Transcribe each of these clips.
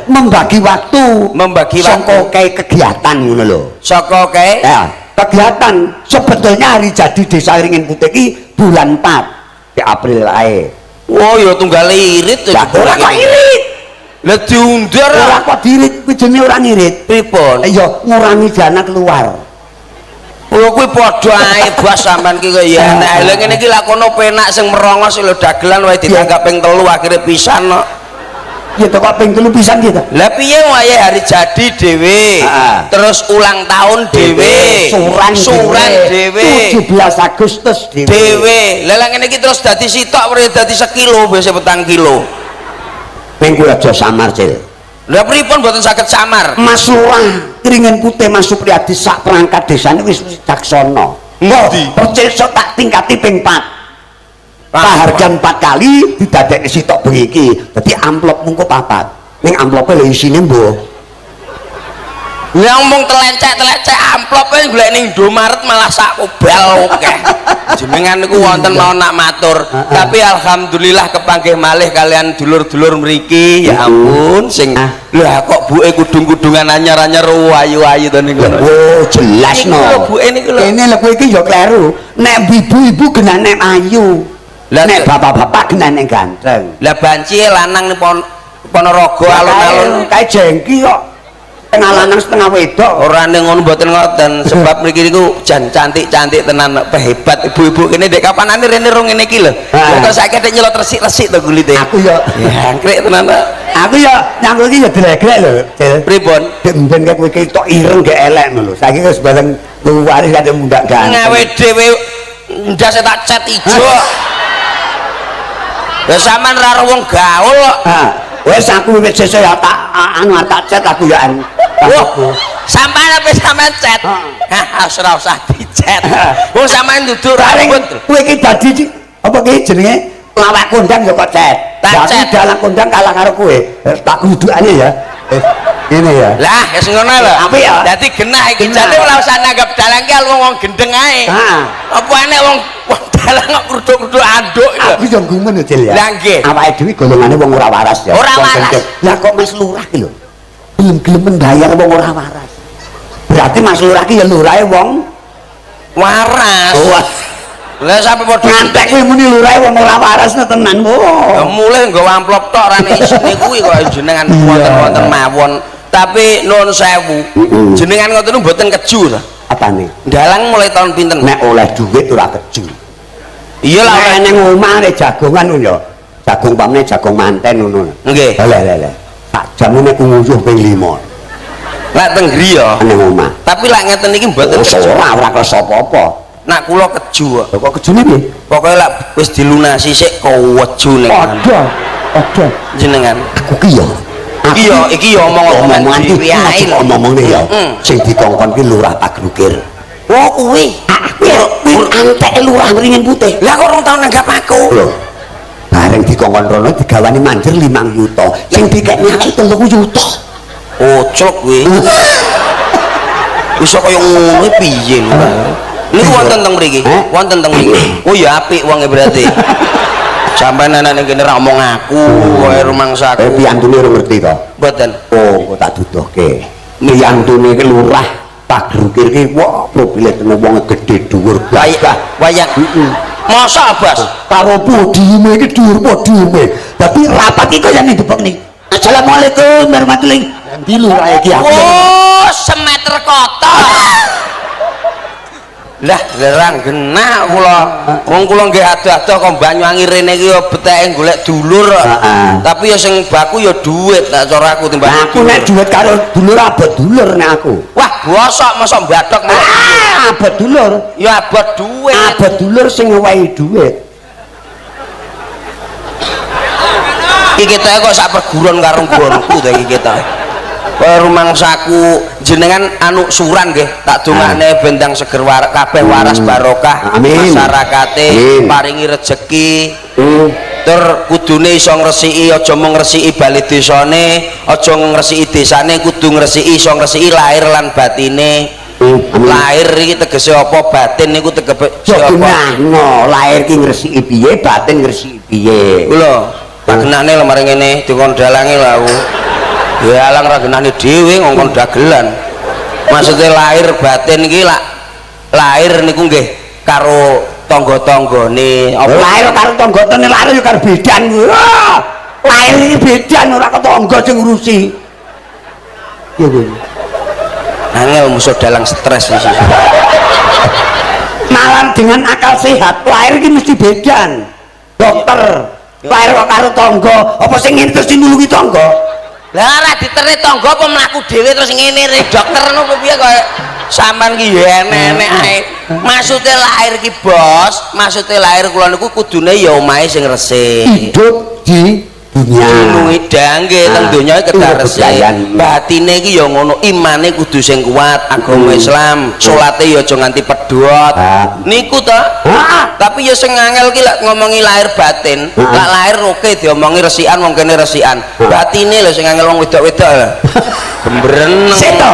Membagi waktu, Membagi saka waktu. kae kegiatan ngono lho. Saka kae Ya, kegiatan sebetulnya hari jadi Desa Wringin Putih iki bulan 4 di April ae. Oh ya tunggal irit. Lah ora kok irit. Lah diundur. Ora kok diirit, kuwi jenenge ora ngirit. Pripun? Ya ngurangi dana keluar. Oh kuwi padha ae bos sampean ki kaya nek lha ngene iki lakono penak sing merongos lho dagelan wae ditanggap ping 3 akhire pisan kok. Ya to kok ping 3 pisan gitu. Lah piye wae hari jadi dhewe, terus ulang tahun dhewe, suran suran dhewe, 17 Agustus dhewe. Dhewe. Lah lah ngene iki terus dadi sitok ora dadi sekilo biasa petang kilo. Ping kuwi aja samar, Cil. Lah pripun mboten saged samar? Mas Lurah Wringin Putih Mas Supriyadi sak perangkat desane wis wicaksana. Ngendi? Percil sok tak tingkati ping 4. Pahargan 4 kali didadekke sitok bengi iki. Dadi amplop mungko 4. Ning amplope lho isine mbuh. Lah ngomong telencek-telencek amplop e golek ning Indomaret malah sak kobal akeh. Jenengan niku wonten mau nak matur, tapi alhamdulillah kepanggih malih kalian dulur-dulur mriki. Ya ampun sing lah kok buke kudung-kudungan anyar-anyar ayu-ayu to niku. Oh, jelas Niku no. lho buke niku lho. Kene lho kowe iki ya kleru. Nek ibu-ibu genah nek ayu. Lah, nek bapak-bapak genah nek ganteng. Lah banci lanang ning Ponorogo alun-alun kae jengki kok. Setengah lanang setengah wedok. Ora ning ngono mboten ngoten, sebab mriki niku jan cantik-cantik tenan, hebat ibu-ibu kene ndek kapanane rene rong ngene iki lho. Ah. Kok saiki nek nyelot resik-resik to kulite. Aku ya jangkrik tenan. Aku ya nyangkul iki ya dregrek lho, Cil. Pripun? Dek mben kae kowe iki tok ireng gek elek ngono lho. Saiki wis bareng luwari kate mundak ganteng. Ngawe dhewe ndase tak cat ijo. Ya sampean ra wong gaul kok. Ha, wis aku wis sesuk ya tak anu tak cat aku ya anu. Wah, sampean apa sampean cat? Heeh. Hah, ora usah dicet. Wong sampean duduk Bareng rambut. kowe iki dadi apa ki jenenge? Lawak kondang ya kok cet. Tak Lah, aku cet. dalang kondang kalah karo kowe. Tak kudukane ya. Ngene ya. Lah, wis ngono lho. Apik ya? Dadi genah iki. Genah. Jane ora usah nanggap dalang ki wong gendeng ae. Heeh. Apa enek wong wong dalang kok kruduk-kruduk anduk iki lho. Aku yo gumun lho, Cil ya. Lah, nggih. Awake dhewe golongane wong ora waras ya. Ora Wong waras. gendeng. Lah kok Mas Lurah ki lho. Gelem-gelem mbayar wong ora waras. Berarti Mas Lurah ki ya lurahe wong Waras. Wah. Lah sampe padha Ngantek kowe muni lurahe wong ora waras tenan. Ya Oh. mulih nggawa amplop tok ora nek isine kuwi kok jenengan wonten-wonten mawon. Tapi nuwun sewu. Jenengan ngoten niku mboten keju ta? Apane? Dalang mulai tahun pinten? Nek oleh duit ora keju. Iya lah Nek nang omah nek jagongan ngono ya. Jagung pamne jagung manten ngono. Nggih. Lah lah lah. Sak jam ngene ku nguyuh ping 5 Lak teng griya. nang omah. Tapi lak ngeten iki mboten Oh, keju. ora kerasa apa-apa. Nak kula keju kok. Lho kok kejune piye? Pokoke lak wis dilunasi sik keweju ning Padha, padha. jenengan. Aku ki ya. Aku Iya, iki ya omong-omongan omongan dhewe iki ae lho. omongne ya. Sing dikongkon ki Lurah Pagrukir. Oh kuwi. Aku ya kuwi antek Lurah Wringin Putih. Lah kok rong tau nanggap aku. Lho. Bareng dikongkon rono digawani manjer 5 yuta. Sing dikekne aku 3 yuta. Oclok kuwi. Iso kaya ngono piye lho. Niku wonten teng mriki. Eh? Wonten teng mriki. Oh ya apik wonge berarti. Sampeyan ana ning kene ra omong aku, wae rumangsaku. Piyantune ora ngerti to. Mboten. Oh, kok tak duduhke. Piyantune ki Lurah Pagrukir ki wah profile tenan wong gedhe dhuwur gagah. Wayang. Heeh. Masa, Bos? Karo podiume iki dhuwur podiume. Dadi rapat iki kaya ning debok ning. Assalamualaikum warahmatullahi. Endi lurah iki aku? Oh, semeter kotor. Lah, lerang genah kula. Wong kula nggih adoh-adoh kok Banyuwangi rene iki ya beteke golek dulur. Heeh. Tapi ya sing baku ya duit nek cara aku timbang. Nah, aku nek duit karo dulur abot dulur nek aku. Wah, bosok mosok mbadok malah. Ah, abot dulur. Ya abot duit. Abot dulur sing ngewehi duit. Iki ketoke kok sak perguruan karo nggonku to iki ketoke. Kaya rumangsaku jenengan anu suran nggih, tak dongakne bendang seger kabeh waras barokah, Amin. masyarakate Amin. paringi rejeki. Tur kudune iso ngresiki, aja mung ngresiki bali desane, aja ngresiki desane, kudu ngresiki iso ngresiki lahir lan batine. Amin. Lahir iki tegese apa, batin niku tegese Yo apa? genahno, lahir ki ngresiki piye, batin ngresiki piye. Ku lho, tak genahne lho maring ngene dikon dalange lho aku. Ya alang ra genane dhewe ngongkon dagelan. Maksudnya lahir batin iki lak lahir niku nggih karo tangga-tanggane apa Lahir karo tangga-tanggane, lahir ya karo bidan. Wah, lahir iki bidan ora kok tangga sing ngurusi. Iya kuwi. Angel musuh dalang stres iki. Malah dengan akal sehat, lahir iki mesti bidan. Dokter, lahir kok karo tangga, apa sing ngene terus dinulungi tangga? Lah ora diterne tangga apa mlaku dhewe terus ngene re dokter ngono piye kaya sampean ki ya enek-enek ae. Maksude lahir ki bos, maksude lahir kula niku kudune ya omahe sing resik. Hidup di dunia. Dinungi dangge teng donya iki kedah Iya, resik. bebrayan. Batine iki ya ngono, imane kudu sing kuat, agama Islam, salate ya aja nganti pedhot. Niku to. Tapi ya sing angel ki lek ngomongi lahir batin, lek lahir oke diomongi resikan wong kene resikan. Batine lho sing angel wong wedok-wedok lho. Gembreneng. Sik to.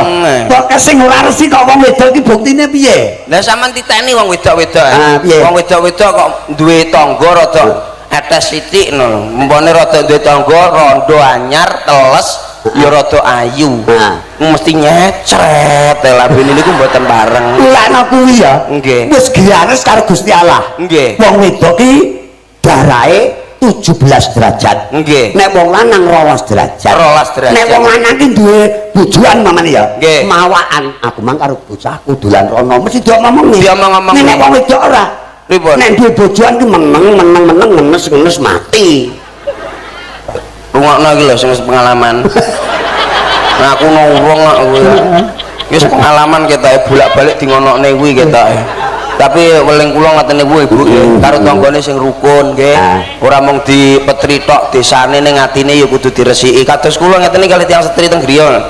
Kok sing ora resik kok wong wedok iki buktine piye? Lah sampean titeni wong wedok-wedok. Ah, piye? Wong wedok-wedok kok duwe tangga rada etes sithik ngono. Umpamane rada duwe tangga rondo anyar teles ya rada ayu. Mesti nyecret lambene niku mboten bareng. Mulane kuwi ya. Nggih. Wis giares karo Gusti Allah. Nggih. Wong wedok ki darahe 17 derajat. Nggih. Nek wong lanang 12 derajat. 12 derajat. Nek wong lanang ki duwe bojoan mamane ya. Nggih. Mawaan aku mang karo bocahku dolan rono mesti diomong-omongi. Diomong-omongi. Nek wong wedok ora. Pripun? Nek duwe bojoan ki meneng meneng meneng ngenes ngenes mati. Rungokno iki lho sing wis pengalaman. Nah aku nongkrong kok kuwi. Wis pengalaman ketoke bolak-balik di ngonokne kuwi ketoke. Tapi weling kula ngoten niku Ibu nggih, karo tanggane sing rukun nggih. Ora mung dipetri tok desane ning atine ya kudu diresiki. Kados kula ngeten iki kali tiyang setri teng griya.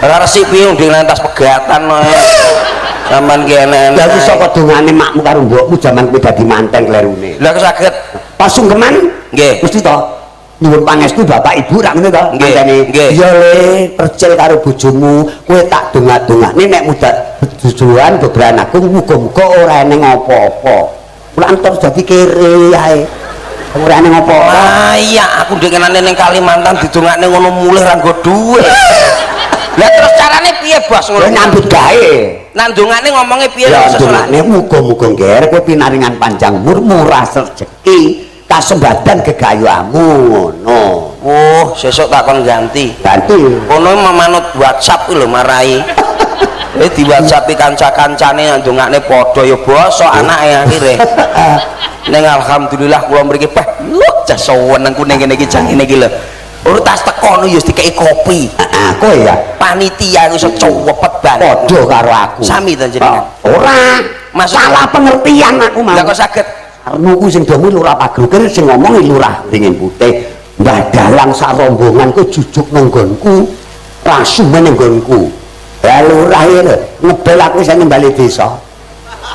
Ora resik piye ndek lantas pegatan wae. Sampeyan ki enek-enek. Lah iki saka dongane makmu karo mbokmu jaman kowe dadi manten klerune. Lah kok saged pas sungkeman? Nggih. Mesti to. Nyuwun pangestu bapak ibu rak ngene to Nggih, nggih. Iya le, percil karo bojomu, kowe tak dongak-dongakne nek muda bojoan beberan aku muga-muga ora eneng apa-apa. Mulane terus dadi kere ae. Ora eneng apa-apa. Ah iya, aku ndek kenane ning Kalimantan didongakne ngono mulih ra nggo dhuwit. Lah terus carane piye bos ngono? Ya nyambut gawe. Nah ndongane ngomongnya piye Ya lho, ndongakne muga-muga ngger kowe pinaringan panjang umur, murah rezeki, kasembadan gegayuhamu ngono. Oh, sesuk tak kon ganti. Ganti. Kono memanut WhatsApp kuwi lho marai. Di WhatsApp kanca-kancane ndongakne padha ya bosok anake akhire. Ning alhamdulillah kula mriki peh, lho jas seneng ku ning kene iki jan ngene iki lho. Ora tas teko nu ya dikeki kopi. Heeh, kowe ya Panitia iso cepet banget. Padha karo aku. Sami ta jenengan? Oh, ora. Maksud- Salah pengertian aku mau. Lah kok saged? Arno ku sing domu lurah Pagrukir sing ngomong lurah Ringin Putih. Mbah Dalang sak rombongan ku jujuk nang nggonku, rasume ning nggonku. Lah lurah iki lho, ngebel aku isih ning bali desa.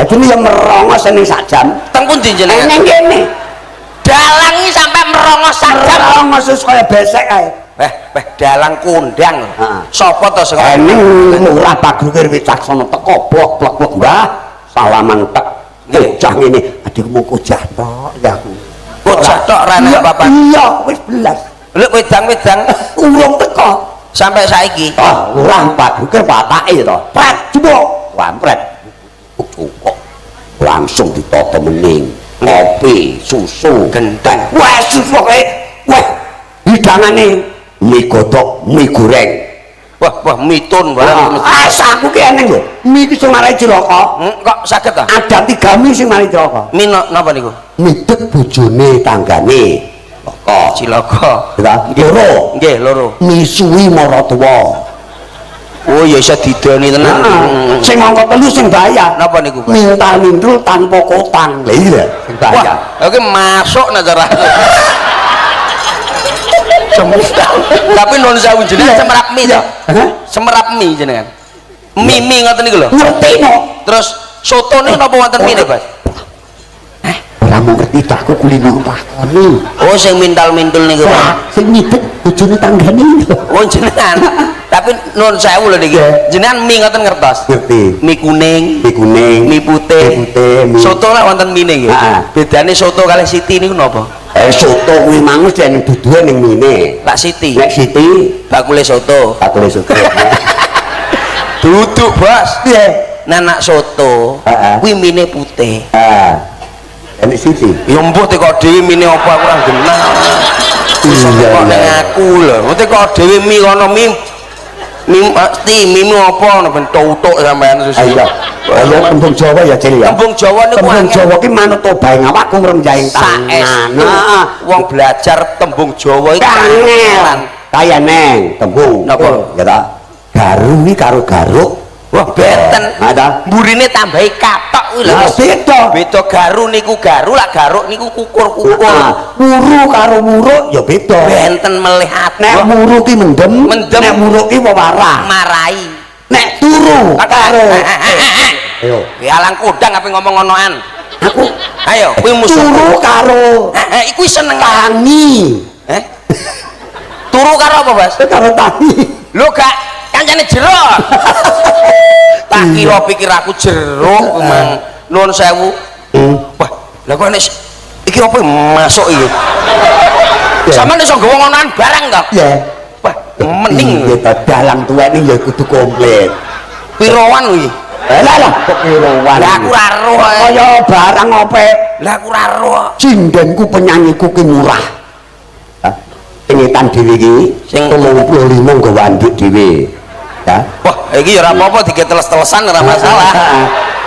Dadi ya merongos ning sak jam. Teng pundi jenengan? Ning kene. Dalang iki sampe merongos sak jam. Merongos wis kaya besek kae. Dalang kondang. Heeh. Sapa to sing Eneng lurah Pagrukir Wicaksono teko blok blok blok Mbah, salaman tek. Nggih. Bocah ngene, adikmu kojah tok ya aku. Kojah tok ra enek Iya, apa-apa. Iya, wis belas. Lho wedang-wedang Urung teko. sampai saiki. Ah, lurah Pagrukir patake to. Pret jebuk, wampret. Cukup. Langsung ditata mening. Kopi, susu, Genteng. Wah, susu pokoke. Wah, hidangane mie godhog, mie goreng. Wah, wah mitun barang mesti. Ah, aku ki eneng lho. Mie ki sing marai cilaka. Kok saged ta? Ada 3 mie sing marai cilaka. Mie napa niku? Midek bojone tanggane. Cilaka. Cilaka. Ya, loro. Nggih, loro. Misuwi maratuwa. Oh, ya iso didoni tenan. Heeh. Sing angka 3 sing bahaya. Napa niku, Bos? Mintal-mintul tanpa kotang. Lha iya, sing bahaya. Wah, oke masuk nah cara. Semerap. Tapi nun sewu jenengan Iya. semerap mie to? Hah? Semerap mie jenengan. Mie-mie ngoten niku lho. Ngerti no. Terus soto niku napa wonten mie, Bos? Ora mau ngerti dah aku kulino takoni. Oh, sing mintal-mintul niku. Wah, sing nyidek bojone tanggane lho. Oh, jenengan. Tapi nun sewu lho niki. Iya. Jenengan mie ngoten ngertos? Ngerti. Mie kuning, Mie kuning, mie putih, mie putih, mie Soto lah wonten mie nggih. Heeh. Bedane soto kalih siti niku napa? Soto kuwi mang mesti ning duduhe ning mine. Lak Siti. Nek Siti bakule soto. Bakule soto. Duduk, Bos. Piye? Nah, nak soto kuwi mine putih. Heeh. Nek Siti. Ya mbuh teko dhewe mine apa aku ora genah. Wis kok ning aku lho. Teko dhewe mi kono mi mi mesti mi apa ngono ben tutuk sampean susu. Ayo. Ayo tembung Jawa ya, Cil ya. Tembung Jawa niku tembung Jawa ki manut obahe awakku ngremjaing tangan. Heeh. Wong belajar tembung Jawa iki kangelan. Kaya neng tembung. Napa? Ya ta. Garu iki karo garuk. Wah, benten. Ha ta. Mburine tambahi katok kuwi lho. Beda. Beda garu niku garu, lak garuk niku kukur-kukur. Wuru karo wuruk ya beda. Benten melih ati. Nek wuru ki mendem, nek wuruk ki wewarah. Marai. Nek turu karo ayo. Alang kudang ape ngomong ngonoan. Aku ayo kuwi musuh. Turu karo iku seneng tangi. Turu karo apa, Bas? Karo tangi. Lho gak kancane jero. Tak kira pikir aku jeruk mang. Nuwun sewu. Wah, lha kok nek iki apa masuk iki? Sampeyan iso nggawa ngonoan barang to? Iya. Wah, mending iya ta dalang tuwek ning ya kudu komplit. Pirowan kuwi? Lah lah kok pirowan. Lah aku ora roh. Kaya barang ope? Lah aku ora roh. Cindenku penyanyiku ki murah. Hah? Sing etan dhewe iki sing 35 nggawa anduk dhewe. Ya. Wah, iki ya ora apa-apa diketeles-telesan ora masalah.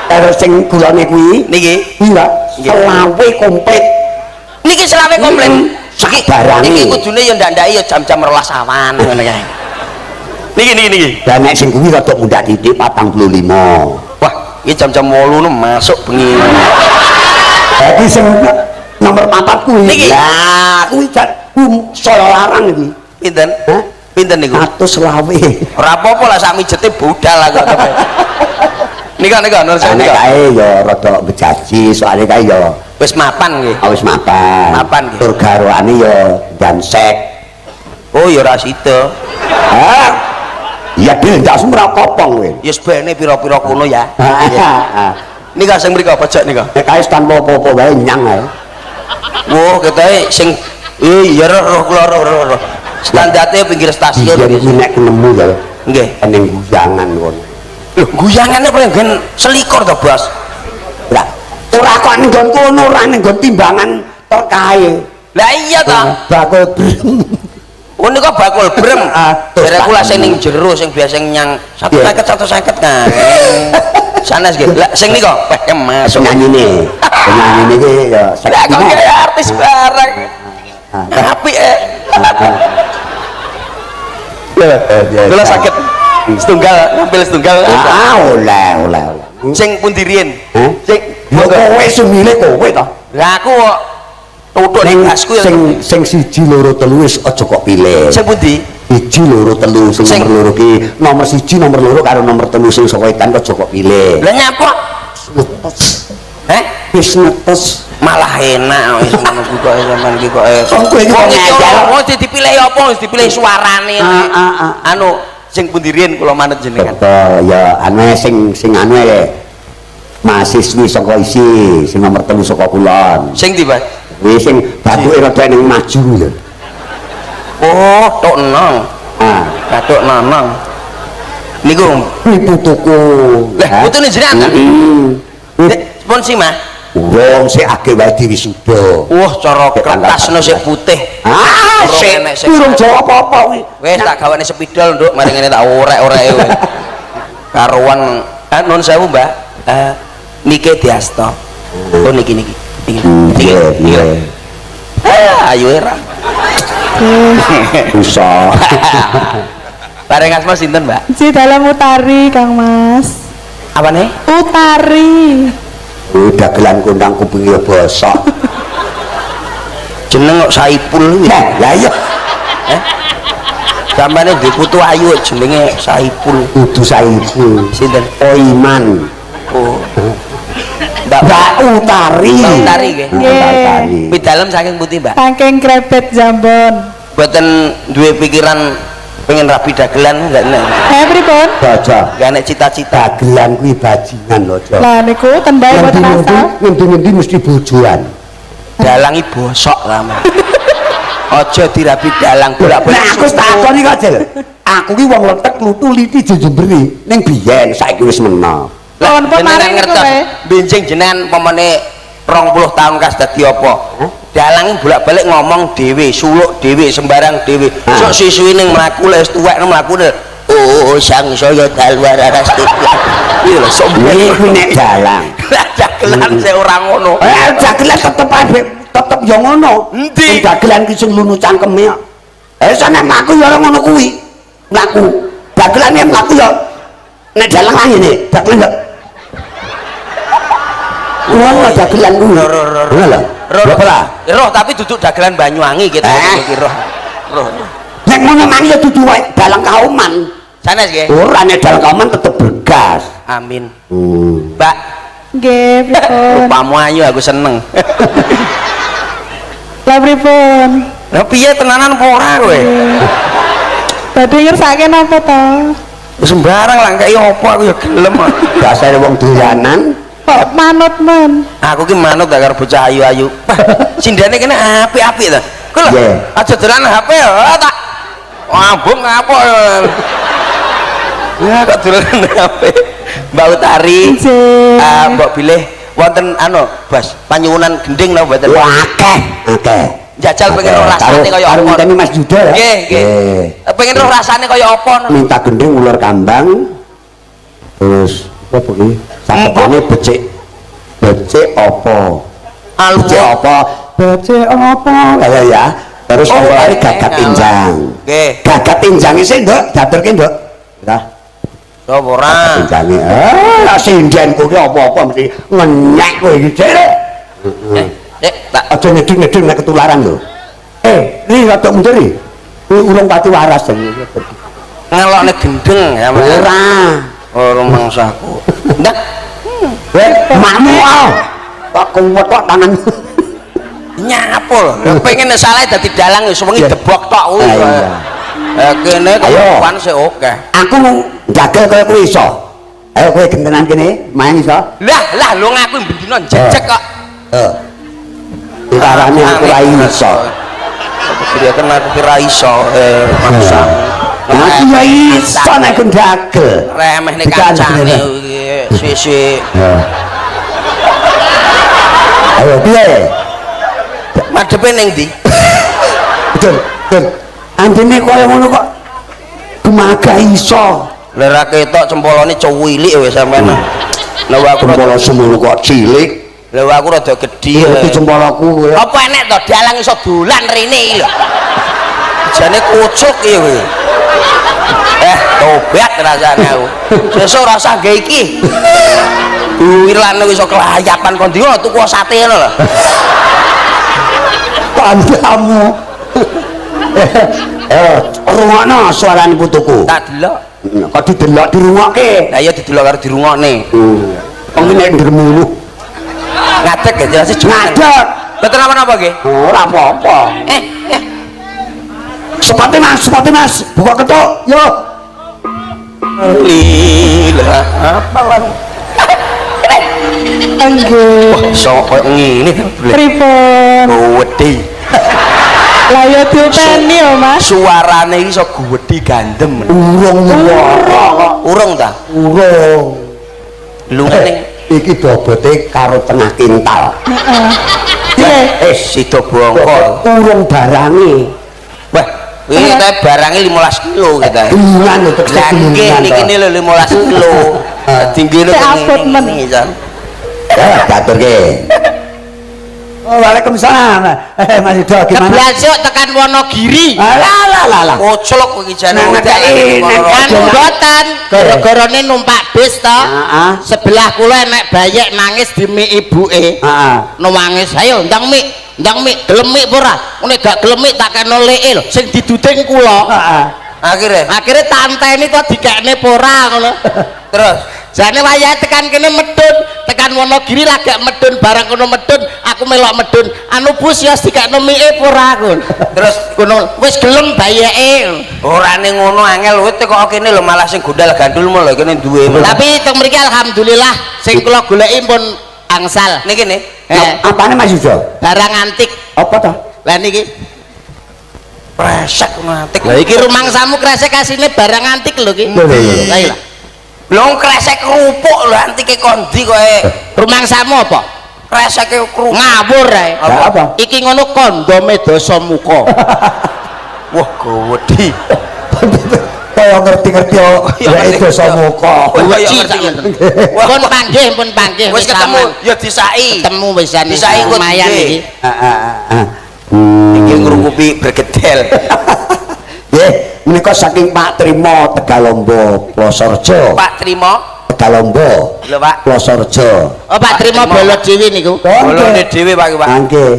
Terus sing gulane kuwi niki iya selawe komplit. Niki selawe komplit. Iki barange iki kudune ya ndak-ndaki ya jam-jam 12 awan ngono kae. Niki niki niki. Lah nek sing kuwi rada mundhak titik 45. Wah, iki jam-jam 8 nu masuk bengi. Dadi sing nomor 4 kuwi. Niki. Lah kuwi jan saya larang iki. Pinten? Hah? Pinten niku? 125. Ora apa-apa lah sak mijete budal aku. Nika nika nur sewu. Nek kae ya rada bejaji soalnya kae ya wis mapan nggih. Oh, wis mapan. Mapan nggih. Tur garwane ya dansek. Oh ya ora sida. Hah? Ya dhewe ndak ora kopong kowe. Ya sebene pira-pira kono ya. Heeh. Nika sing mriko pojok nika. Nek kae tanpa apa-apa wae nyang ae. Wah, ketoke sing iya roh kula roh. Standarte pinggir stasiun. Iya iki nek nemu ya. Nggih. Ning guyangan kono. Lho, guyangane apa nggen selikur to, Bos? Lah, ora kok ning nggon kono, ora ning nggon timbangan terkae. Lah iya to. Bakul brem. Oh nika bakul brem. Jare kula sing ning jero sing biasa nyang 150 150 kan. Sanes nggih. Lah sing nika peh masuk penyanyine. Penyanyine iki ya lah kok kaya artis barang. Apik e. Kula sakit setunggal, nampil setunggal. Ah, oleh, oleh, oleh. Sing pundi riyen? Sing kowe sing milih kowe to. Lah aku kok tutuk ning gasku ya. Sing 1 2 3 wis aja kok pilih. Sing pundi? 1 2 3 sing nomor 2 ki, nomor 1 nomor 2 karo nomor 3 sing saka etan aja kok pilih. Lah nyapa? Ngetes. Heh? Wis ngetes. Malah enak wis ngono kuwi kok sampean iki kok. Wong kowe iki Wong iki ngeyel. wong dipilih apa wis dipilih suarane. Anu sing pundi riyen kula manut jenengan. Betul ya anu sing anu e mahasiswi saka isi sing nomor 3 saka kulon. Sing ndi, Mas? Kuwi sing bathuke rada ning maju lho. Oh, tok nong. Ah, bathuk nonong. Niku kuwi putuku. Lah, putune jenengan ta? Heeh. Pun sih, Mas. Wong sik age wae diwisuda. Wah, cara kertasno sik putih. Ah, sik durung jawab apa-apa kuwi. Wis tak gawane spidol, Nduk, mari ngene tak orek-oreke kowe. Karuan, nun sewu, Mbak. Niki diasta. Oh niki niki. Niki. Niki. Ah, ayo era. Bisa. Bareng asma sinten, Mbak? Si dalam Utari, Kang Mas. Apane? Utari. Dagelan kondang kupinge bosok. Jeneng kok Saipul. Lah, lah iya. Sampeyan duwe putu ayu jenenge Saipul. Kudu Saipul. Sinten? Oiman. Oh. Mbak Utari. Mbak Utari nggih. Mbak Utari. Pidalem saking pundi, Mbak? Saking Krebet Jambon. Mboten duwe pikiran pengen rabi dagelan enggak nek. Pripun? Baca. Enggak nek cita-cita. Dagelan kuwi bajingan lho, Jo. Lah niku ten bae mboten asal. Ngendi-ngendi mesti bojoan. Dalangi bosok lama. Aja dirabi dalang bolak-balik. Nah, aku takoni kok, Jel. Aku ki wong letek lutu liti jejemberi ning biyen, saiki wis menang. Lah, Pun jenengan mari niku ngertos. wae. Benjing jenengan pemene 20 tahun kas dadi apa? Dalang bolak-balik ngomong dhewe, suluk dhewe, sembarang dhewe. Hah? Sok sisuwi ning mlaku lek wis tuwek mlaku. Oh, sang saya dalwara rastu. Iya lho, sok Iku nek dalang. Lah dagelan sik ora ngono. Eh, dagelan tetep ae tetep ya ngono. Endi? Sing dagelan ki sing lunu cangkeme kok. Eh, sana mlaku ya ora ngono kuwi. Mlaku. Dagelan ya mlaku ya. Nek dalang lah ngene, dagelan ya. Ngono dagelan kuwi. Ro, ro, ro, ro. Ngono lho. Roh, Lho ora? Roh tapi duduk dagelan Banyuwangi gitu. Eh. Iki roh. Roh. Nek ngono mang ya dudu wae dalang kauman. Sanes nggih. Ora, nek dalang kauman tetep bergas. Amin. Mbak, Nggih, pripun? rupamu ayu aku seneng. Lah pripun? Lah piye, tenanan apa ora kowe? Badhe ngersake napa to? Sembarang lah, kayak apa aku ya gelem kok. Dasare wong dolanan. Kok manut men? Aku ki manut ta karo bocah ayu-ayu. Wah, sindene kene apik-apik ta. Ku lho, aja dolan HP ya, tak ambung apa ya. Ya kok dolan HP. Mbak Utari, Nggih. ah, mbok bilih wonten anu, Bos, panyuwunan gending napa mboten? Wah, akeh, akeh. Jajal pengen roh rasane kaya Karo apa. ngenteni Mas Yuda ya. Nggih, nggih. Pengen roh rasane kaya apa. Minta gending ular kambang. Terus apa iki? Saketane becik. Becik apa? Becik apa? Becik apa? Kaya ya. Terus Oh, apa lagi gagat injang. Nggih. Gagat injang isih, Nduk, diaturke, Nduk. Dah. Sapa ora? Injange. Ah, sinden kuwi apa-apa mesti ngenyek kowe iki, Cek. Eh, eh, tak Aja ngeding-ngeding nek ketularan lho. Eh, iki rada mundur iki. Kuwi urung pati waras jan. Ngelokne gendeng ya, Mas. Ora. Oh, rumangsaku. Ndak Weh, makmu ah. Kok kuwet kok tangan. Nyapo lho. Pengen nek salah dadi dalang wis wengi debok tok kuwi. Ah, iya. Eh, kene Ayo. kepan sik akeh. Aku jagal kaya kowe iso. Ayo kowe gentenan kene, main iso. Lah, lah lho ngaku bendina jejeg kok. Heeh. Diarani aku ra iso. Dia kan aku kira iso maksa. Aku ya iso nek ndagel. Remeh nek kancane iki suwe-suwe. Ayo piye? Madhepe ning ndi? Betul, betul. Andene kaya ngono kok gemaga iso. Lah ra ketok cempolone cuwilik wis sampean. Lah aku Cempolo semono kok cilik. Lah aku rada gedhi. Ngerti cempoloku kowe. Apa enek to dalang iso dolan rene iki lho. Jane kucuk iki kowe. Eh, tobat rasane aku. Sesuk ora usah gawe iki. Duwilan iso kelayapan kon ndi tuku sate ngono lho. Pandamu. Eh, rungokno suarane putuku. Tak delok. Kok didelok dirungokke? Lah iya didelok karo dirungokne. Wong iki nek ndremulu. Ngadeg ya jelas Ngadeg. Mboten napa-napa nggih. Ora apa-apa. Eh, eh. Sepate Mas, sepate Mas, buka ketuk. Yo. Lila apa lan? Nggih. Wah, iso koyo ngene. Pripun? Gedhi. Lah ya diopeni ya, Mas. Suarane iki iso gedhi gandem. Urung nyuwara kok. Urung ta? Urung. Lu ngene Iki bobote karo tengah kintal. Heeh. Piye? eh sida bongko. Urung barange. Wah, iki ta barange 15 kilo kita. Gelungan lho, tekse Lah nggih gelungan. niki lho 15 kilo. Dadi nggih Sik abot men. Eh, diaturke. Oh, waalaikumsalam. Eh, Mas Yudo gimana? Keblasuk tekan Wonogiri. Alah lah lah lah. Koclok iki jane. Nang ngedeki, nang Kan mboten, gara-garane numpak bis to. Heeh. Sebelah kula enek bayek nangis dimik ibuke. Heeh. Nangis, ayo ndang mik, ndang mik, gelem mik apa ora? Nek gak gelem mik tak kena leke lho, sing diduding kula. Heeh. Akhire Akhire tanteni to dikekne apa ora ngono. terus Jane wayahe tekan kene medun, tekan Wonogiri lagek medun barang kono medun, aku melok medun. Anu bus ya dikekno mike apa ora aku. Terus Kono wis gelem bayeke. ora ning ngono angel kowe kok kene lho malah sing gondal gandulmu lho kene duwe. Tapi teng mriki alhamdulillah sing kula goleki pun Angsal. Niki nih. Eh, Apane, Mas Yudo? Barang antik. Apa toh? Lah niki. Kresek antik. Lah iki rumangsamu kresek asine barang antik lho iki. Lho, lho, lho. Lah iya. Lho, kresek kerupuk lho, antike kondi kowe. Rumangsamu apa? Kreseke kerupuk. Ngawur ae. Lah apa? Iki ngono kondome Dasamuka. Wah, gede. Kaya ngerti-ngerti yo Iya, ya ngerti. Dasamuka. Wah, iya, Wedi ngerti, tak ngerti. ngoten. Wah, Pun panggih, pun panggih. Wis ketemu aman. Ya disai. Ketemu wisan. Disai kok lumayan duwe. iki. Heeh, heeh. Iki ngrungkupi bergedel. Nggih, menika saking Pak Trimo Tegalombo, Plosorejo. Pak Trimo. Tegalombo. Lho, Pak. Plosorejo. Oh, Pak Trimo Trimo. bolo dhewe niku. Bolone dhewe, Pak, iki, Pak. Nggih.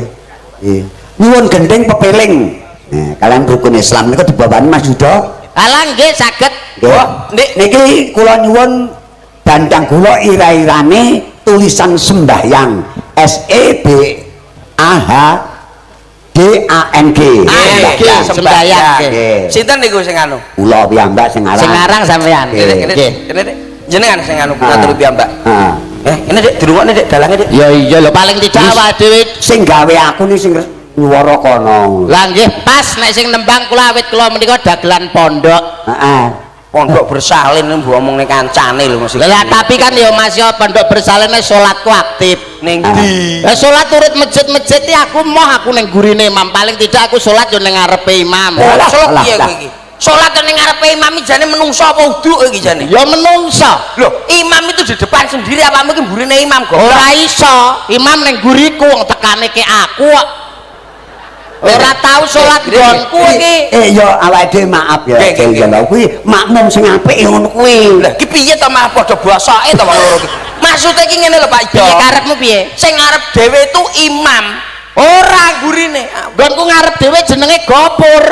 Nggih. Nyuwun gending pepeling. Nah, kalian rukun Islam niku dibawani Mas Yudo. Alah nggih saged. Nggih. Wah, Dik. Niki kula nyuwun dandang gula ira-irane tulisan sembahyang S E B A H D A N G. Ah, nggih, sembahyang, nggih. Nggih. Sinten niku sing anu? Kula piyambak sing aran. Sing aran sampean. Nggih. Kene kene Nggih. kene, Dik. Jenengan sing anu Ah. ngatur piyambak. Heeh. Eh, kene, Dik, dirungokne, Dik, dalange, Dik. Ya iya lho, paling tidak awake dhewe. Sing gawe aku ni sing nyuwara kono. Lah nggih pas nek sing nembang kula, awit kula menika dagelan pondok. Heeh. Pondok bersalin mbok omongne kancane lho mesti. Lah tapi kan ya, Mas, ya pondok bersalin salatku aktif. Ning ndi? Lah salat turut masjid-masjid iki aku moh, aku ning gurine imam, paling tidak aku salat yo ning ngarepe imam. Lah, Salat lah, piye lah. kowe iki? Salat ning ngarepe imam iki jane menungso apa uduk iki jane? Ya menungso. Loh, imam itu di depan sendiri, apa mungkin burine imam goblok? Ora iso, imam ning guriku, wong tekane ke aku kok. Ora tau salat nggonku iki. Eh, yo awake dhewe maaf ya, Nggih, nggih, Jel, ya kuwi makmum sing apik ngono kuwi. Lah iki piye to, malah padha bosoke to wong loro iki. Maksude iki ngene lho, Pak Ijo. Piye karepmu, piye? Sing ngarep dhewe itu imam, Ora, burine. nggonku ngarep dhewe jenenge Gopur.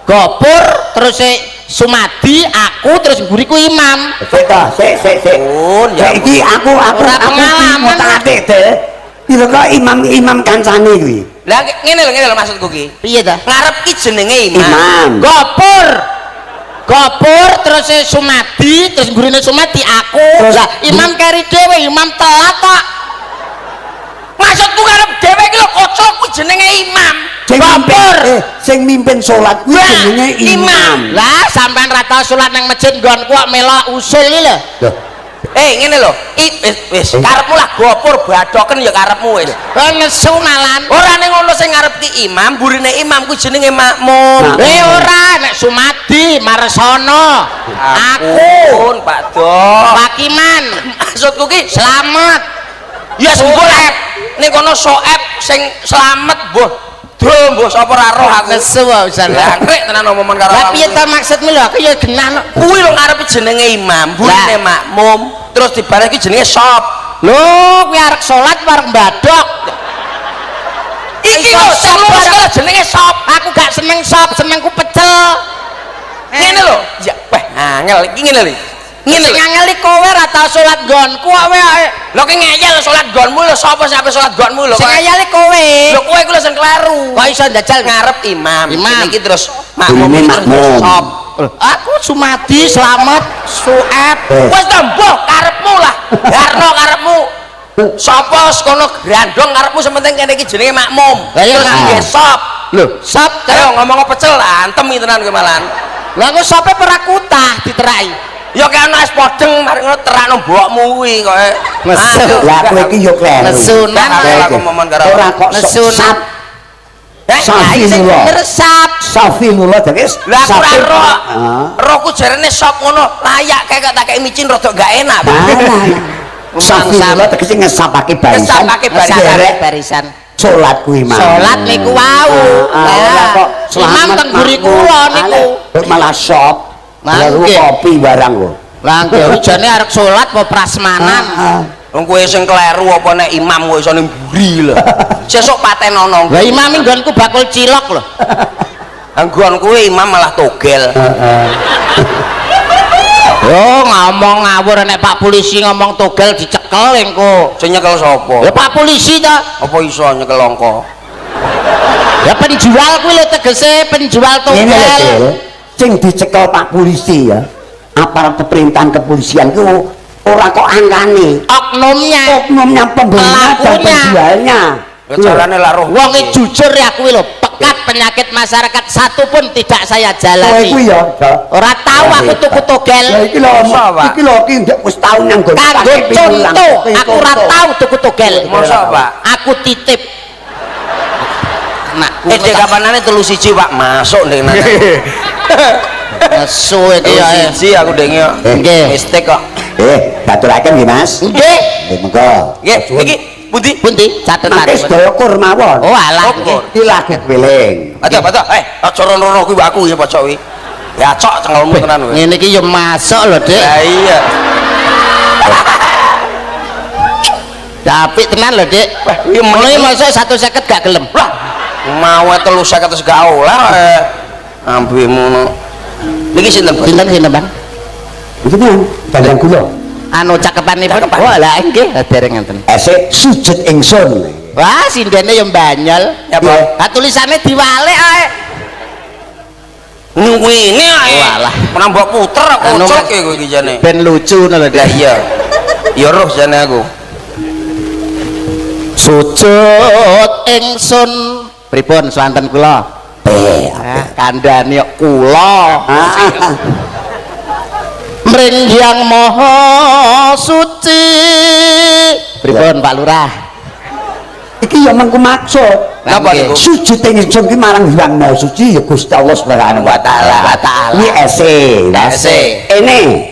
Gopur terus e Sumadi, aku, terus mburiku imam. Sik ta, sik sik sik. Pun, ya Sik, iki aku Ora aku pengalaman. ngotak-atik Del. Kira-kira imam-imam kancane kuwi. Lah ngene lho maksudku ki. Piye ta? Ngarep ki jenenge imam. Imam. Gopur. Gopur terus e Sumadi, terus mburine Sumadi aku. Terus- Lah imam keri dhewe, imam telat kok. Maksudku ngarep dhewe iki lho kocok kuwi jenenge imam. Sing mimpin, Gopur. sing mimpin salat kuwi Lah, jenenge imam. imam. Lah sampean ra tau salat nang masjid nggonku kok melok usul iki lho. Loh, Eh, ngene lho. Wis wis Eh. karepmu lah gopur badoken ya karepmu wis. Kok nesu malan. Ora ning ngono, sing ngarep ki imam, burine imam kuwi jenenge makmum. Makmum. Eh, ora, nek Sumadi, Marsono, aku, Ampun, Pak Do. Pakiman, Maksudku ki Slamet. Ya sembuh lah. Ning kono Soeb sing slamet mbuh. Do mbuh sapa ora roh aku. Nesu wae usan. Jangkrik tenan omongan karo Lah awakmu. piye ta maksudmu lho, aku ya genah no. Kuwi lho ngarepe jenenge imam, burine Lah. makmum, terus dibareng ki jenenge sop. Lho, kuwi arek salat arek mbadok. Iki Iso lho sing sop lurus bareng. kok jenenge sop. Aku gak seneng sop, senengku pecel. Ngene lho. Ya, weh, angel iki ngene lho. Ngene Sing lho. ngangeli kowe ora tau salat nggonku kok kowe. Lho ki ngeyel salat nggonmu lho, sapa sing ape salat nggonmu lho. Sing ngeyeli kowe. Lho kowe iku lho sing kleru. Kok iso njajal? Ngarep imam. Imam. Ini iki terus makmum Burine iki terus makmum. sop. Aku Sumadi, Slamet, Sueb. Eh. Wis to mbuh karepmu lah. Darno karepmu. Sapa kono grandong karepmu, sing penting kene iki jenenge makmum. Lah iya, Terus Kang. nggih sop. Lho, sop. Ayo ngomong pecel antem iki tenan kowe malahan. Lah kok sope ora kutah diterai. Ya kaya ana es podeng mari ngono terakno mbokmu kuwi kok. Nesu. Lah kowe iki yo kleru. Nesunan. Lah aku momon karo Ora kok sok Nesunan. sap Eh, Safi Sing mula. bener sap. Safi mula dadi Lah aku ora roh. Heeh. Rohku jarene sop ngono layak kayak gak tak kei micin rada gak enak, Pak. Safi mula tegese ngesapake barisan. Ngesapake barisan. Derek Barisan. Salat kuwi mau. Salat niku wau. Ah, ora kok Imam selamat teng mburi makmum. kula niku. Alah, malah sop. Lah, Lalu nggih. kopi barang kok. Lah nggih jane arep salat apa prasmanan. Ah, Wong kowe sing kleru apa nek imam kok iso ning mburi lho. Sesuk patenono. Lah imam nggonku bakul cilok lho. Anggon kuwi imam malah togel. Heeh. Yo ngomong ngawur, nek Pak polisi ngomong togel dicekel engko. Sing nyekel sapa? Ya Pak polisi ta. Apa iso nyekel angka? Ya penjual kuwi lho, tegese penjual Ngene lho, togel. Del. Sing dicekel Pak polisi ya. Aparat pemerintahan kepolisian ku Ora kok angkane. Oknumnya. Oknumnya pembelinya dan penjualnya. Carane lak roh. Wong jujur ya kuwi lho, pekat penyakit masyarakat satu pun tidak saya jalani. Kowe kuwi ya, ora tahu aku tuku togel. Ya iki lho, iki lho iki ndek wis tau nang nggon. Kanggo contoh, aku ora tau tuku togel. Mosok, Pak? Aku titip. Anakku. Dek kapanane 31, Pak, masuk ndek nang. Nesu iki ya. 1 aku ndek nggih. Mistek kok. Baturaken nggih, Mas. Nggih. Nggih, monggo. Nggih, iki pundi? Pundi? Catetan. Mangke sedaya kur mawon. Oh alah. Iki lagi keliling. Aja, aja. Aja rono-rono kuwi aku ya pojok kuwi. Ya cok cengelmu tenan kowe. Ngene iki ya masuk lho, Dik. Lah iya. Apik tenan lho, Dik. Wah, iki mulai masuk 150 gak gelem. Lah, mau 350 gak oleh. Ambemu ngono. Niki sinten, Bos? Sinten sinten, Bang? Sinten? Dandang kula. Anu cakepanipun. Oh lah nggih, dereng ngenten. Esek sujud ingsun. Wah, sindene ya mbanyol. Ya, Pak. Ha tulisane diwalek ae. Ngene ae. Walah. Ora mbok puter kocok kowe iki jane. Ben lucu ngono lho, Lah iya. Ya roh jane aku. Sujud ingsun. Pripun swanten kula? Kandhane kula. Mring Hyang Maha Suci. Pripun Pak Lurah? Iki ya mengku maksud. Napa niku? Sujud ingsun ki marang Hyang Maha Suci ya Gusti Allah Subhanahu wa taala. Kuwi ese. Ese. Ene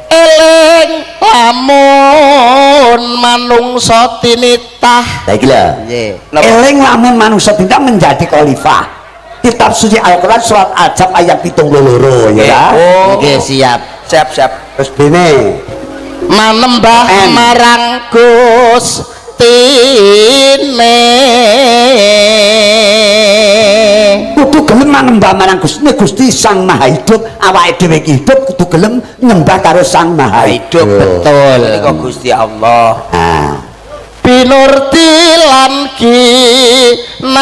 eling lamun manungsa tinitah. Lah iki lho. Nggih. Eling lamun manungsa tinitah menjadi khalifah. Kitab suci Al-Qur'an surat Al-Jab ayat 72 ya. Oh. Nggih, siap. Siap, siap. Terus dene manembah marang Gustine. Kudu gelem manembah marang Gustine, Gusti Sang Maha Hidup. Awake dhewe iki hidup kudu gelem nyembah karo Sang Maha Hidup. Betul. Menika Gusti Allah. Ah. Binurti lan ginayo.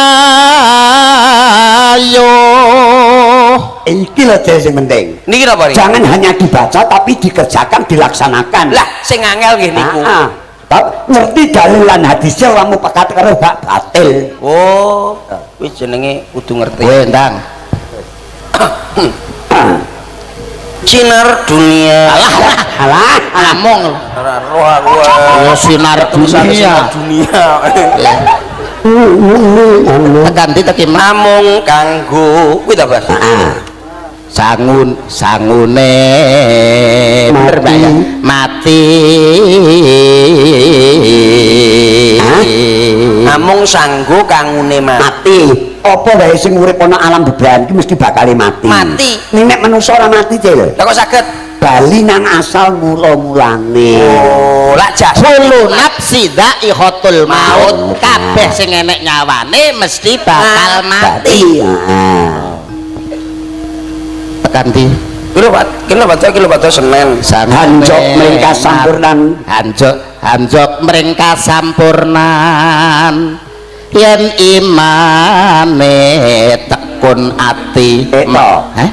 Iki lho sing penting. Niki napa niki? Jangan hanya dibaca tapi dikerjakan, dilaksanakan. Lah sing angel nggih niku. Heeh. Ngerti dalil lan hadisnya ora mupakat karo hak batil. Oh, kuwi jenenge kudu ngerti. Kowe ndang. Sinar dunia. Alah, alah, among. Ora roh aku. Oh, sinar dunia. Dunia. Tekan ndi teki Amung kanggo kuwi ta, Bas? Heeh. Sangun sangune bener Pak ya? Mati. Amung sanggo kangune mati. Apa wae sing urip ana alam bebrayan iki mesti bakal mati. Mati. Ning nek manungsa ora mati, Cil. Lah kok saged? Bali nang asal mula-mulane. Oh, lak jas. Kullu nafsi dha'iqatul maut. Kabeh sing enek nyawane mesti bakal mati. Heeh. Tekan ndi? Kilo Pak, kilo Pak, kilo Pak Senin. Hanjok mring kasampurnan. Hanjok, hanjok mring kasampurnan. Yen imane tekun ati. Heh?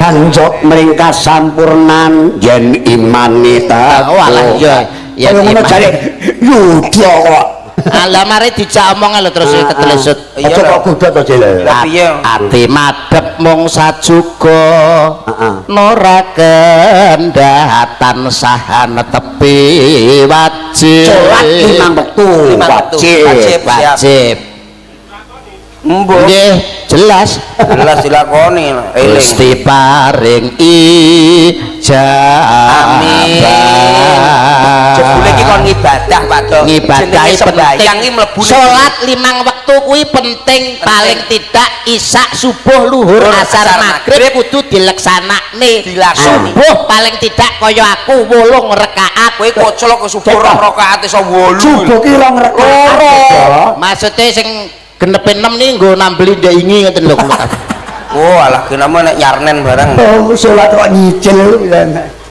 Hanjok mring kasampurnan yen imane tekun. Oh alah iya. Yen ngono jare yudha kok. Alah mari dijak omong lho terus ketelesut. Aja kok kudu to, Cil. Lah piye? Ati madhep mung sajuga. Heeh. Nora kendhat tansah netepi wajib. Salat 5 wektu wajib. Wajib. Mbok. Nggih, jelas. Jelas dilakoni. Eling. Gusti paring ijabah. Amin. Jebule iki kon ngibadah, Pak Dok. Ngibadah sembahyang iki mlebu salat 5 wektu kuwi penting, paling tidak isak, subuh, luhur, asar, maghrib kudu dileksanakne. Dilakoni. Subuh paling tidak kaya aku 8 rakaat. Kowe koclok ke subuh 2 rakaat iso 8. Subuh ki 2 rakaat. Maksude sing genepe 6 niki nggo nambeli ndek ingi ngoten lho kula. Oh, alah gename nek nyarnen barang. Oh, salat kok nyicil.